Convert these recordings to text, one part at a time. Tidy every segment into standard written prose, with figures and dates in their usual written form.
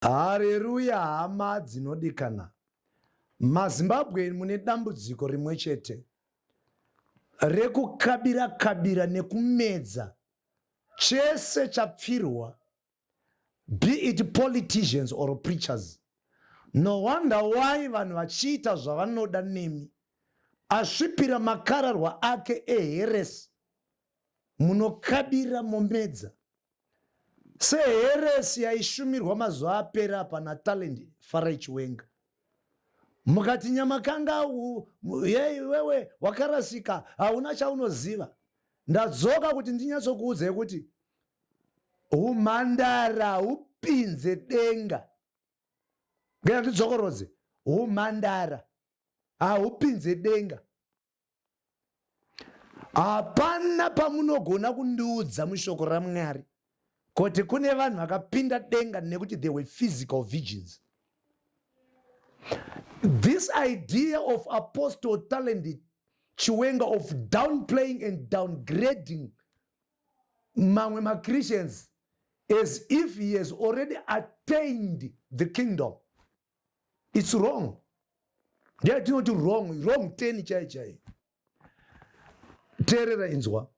Hareruya hama dzinodikana. MaZimbabwe mune dambudziko rimwe chete rekukabira kabira nekumedza chese chapfirwa, be it politicians or preachers. No wonder why vanhu vachiita zvavanoda nemi. Asvipira makararwa ake eheresi, munokabira momedza seheresi yaishumirwa mazuva apera apa naTalent Farai Chiwenga. Mukati Nyamakanga, yei wewe wakarasika, hauna chaunoziva. Ndadzoka kuti ndinyatsokuudzai kuti humhandara hupinze denga. Ngena ndidzokorodze, humhandara hahupinze denga. Hapana pamunogona kundiudza mushoko raMwari kuti kune vanhu vakapinda denga nekuti they were physical virgins. This idea of Apostle Talent Chiwenga of downplaying and downgrading mamwe maChristians as if he has already attained the kingdom, it's wrong. Ndiye tinoti wrong, wrong 10 chai chai. Teerera inzwa.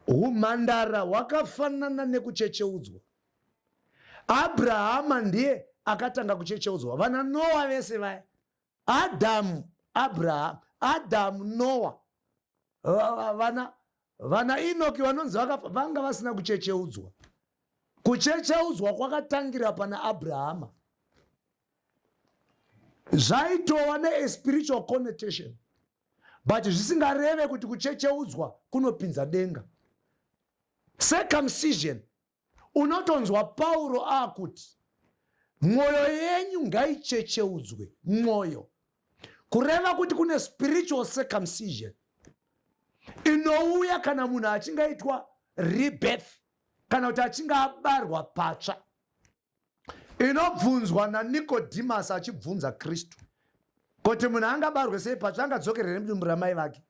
Humhandara hwakafanana nekuchecheudzwa. Abrahama ndiye akatanga kuchecheudzwa. Vana Noa vese vaya, Adamu, Abraham, Adamu, Noa, vana Enoki vanonzi vanga vasina kuchecheudzwa. Kuchecheudzwa kwakatangira pana Abrahama. Zvaitova nespiritual connotation, but zvisingareve kuti kuchecheudzwa kunopinza denga. Circumcision, unotonzwa Pauro akuti mwoyo yenyu ngaichecheudzwe. Mwoyo, kureva kuti kune spiritual circumcision inouya kana munhu achinge aitwa rebirth, kana kuti achinge abarwa patsva, inobvunzwa naNicodemus achibvunza Kristu kuti munhu angabarwe sei patsva, angadzokerere mudumbu ramai vake.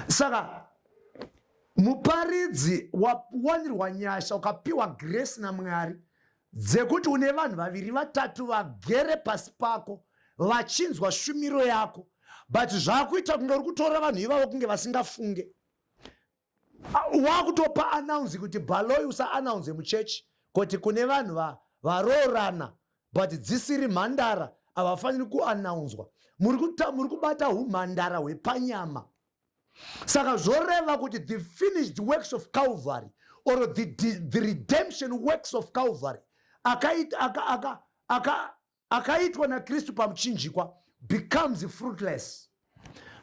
Saka muparidzi wawanirwa nyasha, ukapiwa grace naMwari dzekuti une vanhu vaviri vatatu vagere pasi pako vachinzwa shumiro yako, but zvakuita kunge uri kutora vanhu ivavo kunge vasingafunge. Wakutopa announce kuti baloi usaannounce muchechi kuti kune vanhu varoorana but dzisiri mhandara, havafaniri kuannounzwa. Muri kubata humhandara hwepanyama. Saka zvoreva kuti the finished works of Calvary or the redemption works of Calvary akaitwa naKristu pamuchinjikwa becomes fruitless,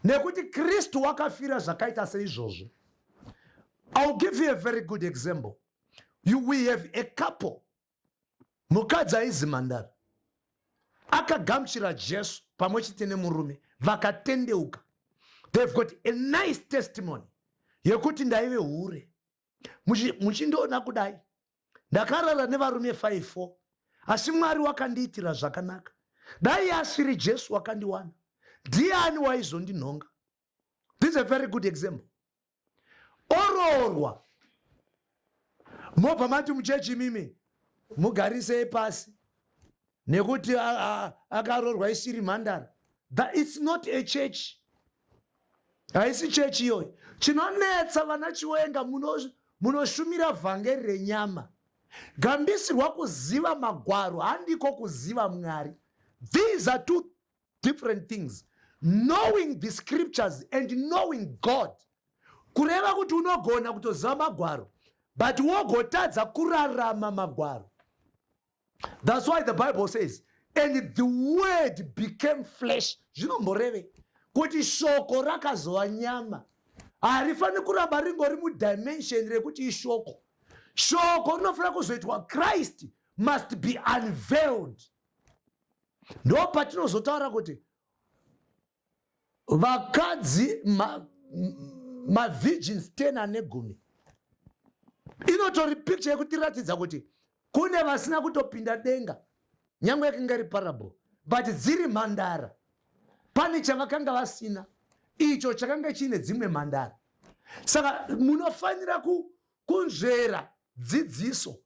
nekuti Kristu wakafira zvakaita seizvozvo. I'll give you a very good example. We have a couple. Mukadzi aizi mhandara akagamuchira Jesu pamwe chete nemurume, vakatendeuka. They've got a nice testimony yekuti ndaive hure, muchindiona kudai ndakarara nevarume 54, asi Mwari wakandiitira zvakanaka. Dai asiri Jesu wakandiwana, ndiani waizondinhonga? This is a very good example. Oroorwa, mobva mati muchechi mimi mugarisei pasi nekuti akaroorwa isiri mhandara. That it's not a church, haisi chechi iyoyo. Chinonetsa vana Chiwenga, munoshumira vhangeri renyama. Gambisirwa kuziva magwaro handiko kuziva Mwari. These are two different things, knowing the scriptures and knowing God. Kureva kuti unogona kutoziva magwaro but wogotadza kurarama magwaro. That's why the Bible says, "And the Word became flesh." Zvinomboreve kuti shoko rakazova nyama. Harifaniri kuramba ringori mudimension rekuti ishoko. Shoko rinofanira kuzoitwa, Christ must be unveiled. Ndo patinozotaura kuti vakadzi mavirgins 10 ane 10 inotori picture yekutiratidza kuti kune vasina kutopinda denga, nyange yakanga iri parable, but dziri mhandara pane chavakanga vasina icho chakanga chiine dzimwe mhandara. Saka munofanira kunzvera dzidziso,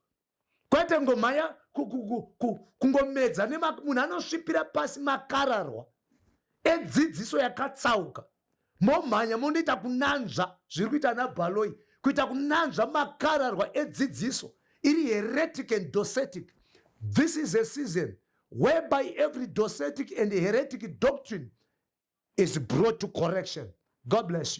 kwete ngomhanya. Kungomedza munhu anosvipira pasi makararwa edzidziso yakatsauka, momhanya mondoita kunanzva zviri kuita naBhaloi, kuita kunanzva makararwa edzidziso iri heretic and docetic. This is a season whereby every docetic and heretic doctrine is brought to correction. God bless you.